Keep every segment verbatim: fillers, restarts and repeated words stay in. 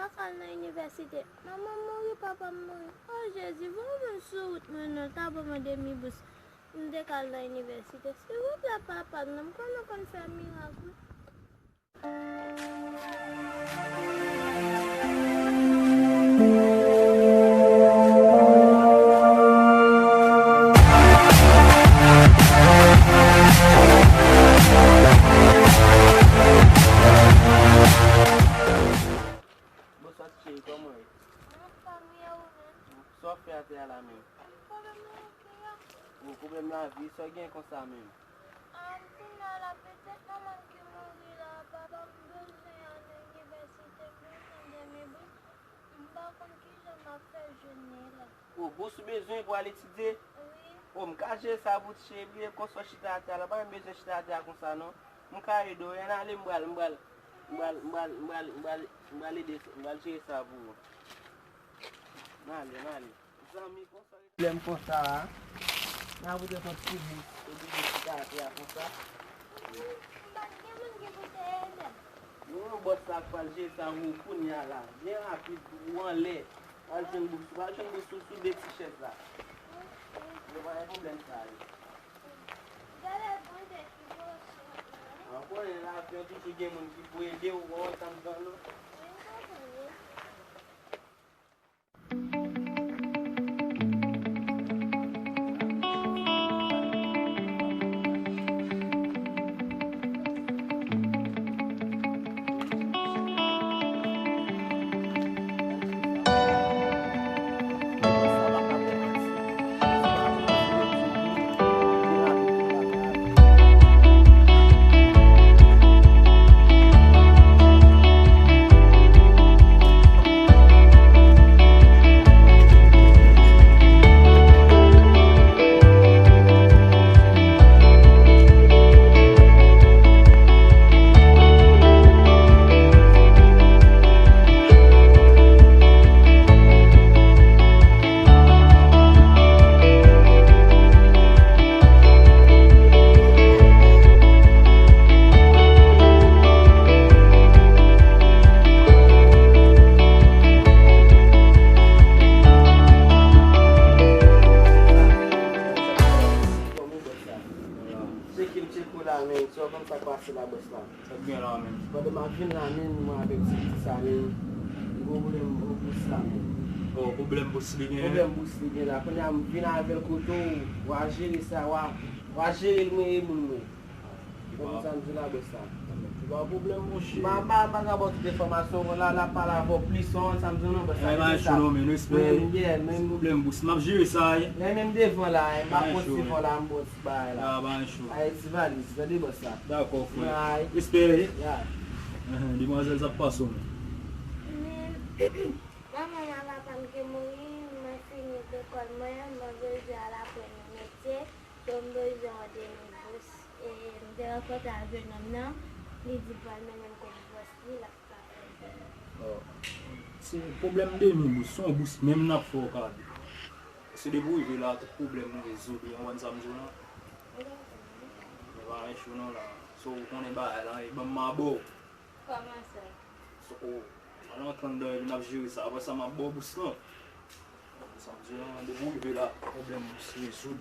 pa ka al nan inivèsite. Manman m mouri, papa m mouri. O Jezi, voye w vin sou wout mwen non, ta ban mwen demi bous. M te ka al nan inivèsite. Silvouplè, papa m non, m konnen w konn fè mirak, wi. Bonswa ti cheri, kòman w ye? Mwen anfòm, e ou menm? Sa w ap fè atè a la menm? Pwoblèm nan ki a? O, pwoblèm lavi, sa w gen konsa menm? Am, kounye a la, petèt manman m ki mouri la, papa m bezwen al nan inivèsite, m bezwen demi bous, m pa konn kijan m ap fè jwenn li la. O, bous ou bezwen pou al etidye? Wi. O, m ka jere sa pou ti cheri, bliye konsa w chita atè a la, pa menm bezwen chita atè a konsa non. M ka ede w, ann ale, m pral, m pral, m pral, m pral, m pral, m pral, m pral ede, m pral jere sa pou ou. Ann ale, ann ale. Zanmi konsa. Pwoblèm konsa a. Nan pote yon ti bous, oblije chita atè a konsa. M pa t gen moun ki pou te ede m. Non, bòs la pral jere sa pou ou kounye a la. Byen rapid, ou anlè. Al jwenn bous, ou al jwenn bous ou sou de ti chèz la. Yo pa gen pwoblèm sa yo. Gade bon de ki bòs la. An konnen lavi an toujou gen moun ki pou ede w, ou wè sa m di w non. Wi, m konprann wi. Tcheke m tcheke w la, men. Sa w konn sa k pase la, bòs la? Sa k gen la, men? Pandan m ap vin la, men, mwen avèk ti pitit sa, men, m gen pwoblèm bous la, men. O, pwoblèm bous li gen? Pwoblèm bous li gen la. Kounye a, m vin avè l kote w, w a jere sa, w a, w a jere l, mwen e moun mwen. Konprann sa m di la, bòs la? Li pa yon pwoblèm, monchè. M pa, m pa, m pa ka ba w tout enfòmasyon, la, l ap pale avè w plis, w konprann sa m di w non, bòs la? Li pa cho non, men, respè. Pwoblèm bous, m ap jere sa, wi. Lè menm devan la, m ap pran ti fò la, m ba w ti bagay la. A, pa cho. Ay, ti valiz, tande bòs la. Dakò, frè. Respè. Demwazèl, sa ap pase w menm? Men, manman m ak papa m ki mouri, mwen fini lekòl mwen, mwen bezwen al aprann yon metye, so m bezwen yon demi bous. E m te rankontre ak jennonm nan, li di l pral mennen m kot bòs li, l ap ka fè l. O, se pwoblèm demi bous, se yon bous menm n ap fè w kado. Se depi w rive la, tout pwoblèm nou rezoud, ou konprann sa m di w lan? Men pa anyen cho non la. So, ou konnen bagay la, e ban m ma ba w. Kòman sa? So, o, al antre anndan epi n ap jere sa. Apre sa, m ap ba w bous lan. Sa m di w lan, depi w rive la, pwoblèm bous rezoud.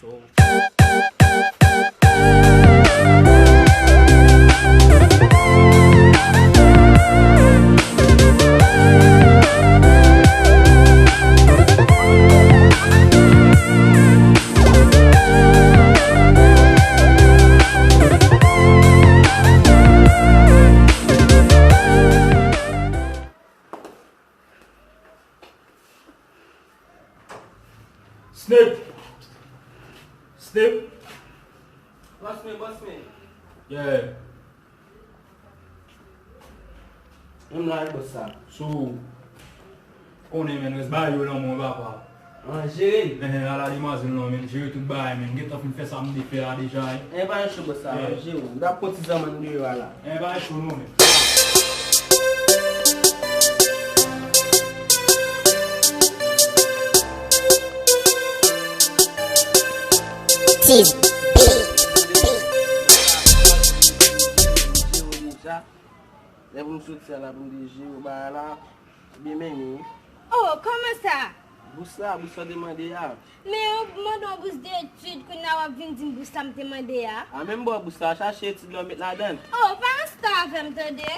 So, Snake! Snake! Bòs mwen, bòs mwen. Yeah. Menm la, bòs sa. So, konnen, men, rès bagay yo nan men w, papa. An jere. Enhen, ala demwazèl non, men, jere tout bagay, men. Gentan fin fè sa m te fè a deja, wi. Enhen, pa gen cho, bòs sa, an jere. M t ap pran ti zanmann deyò a la. Enhen, pa gen cho non, men. Tis. Deja. Lè pou m soti a la pou m te jere bagay la, byen mennen wi. Oh, kòman sa? Bous la, bous la w te mande a. Men yo mande yon bous de etid, kounye a w ap vin di m bous la m te mande a. A menm bò bous la, chache etid la w met ladan l. Oh, pa ansta avè m tande.